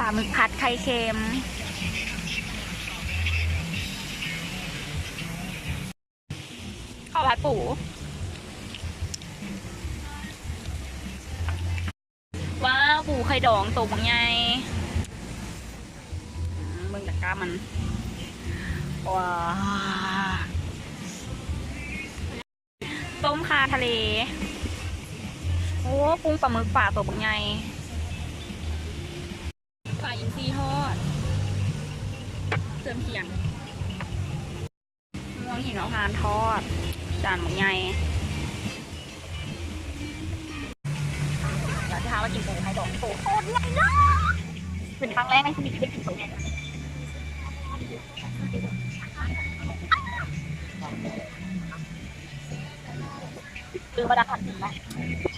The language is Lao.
ປາໝຶກຜັດໄຂ່ເຄັມ ເຂົ້າຜັດປູ ວ້າວ ປູໄຂ່ດອງໂຕບັກໃຫຍ່ ອືມ ເບິ່ງຕະກ້າມັນ ວ້າ ຕົ້ມຂ່າທະເລ ໂອ້ ປຸ້ງປາໝຶກປາໂຕບັກໃຫຍ່ ປາອິນຊີທອດ ເຄື່ອງຄຽງ ມ່ວງຫິມະພານທອດ ຈານບັກໃຫຍ່ ດຽວຊິພາມາກິນປູໄຂ່ດອງ ໂຕໂຄດໃຫຍ່ເລີຍ ເປັນຄັ້ງແລກໃນຊີວິດທີ່ໄດ້ກິນໂຕໃຫຍ່ ຄືບໍ່ໄດ້ທານກິນນະ.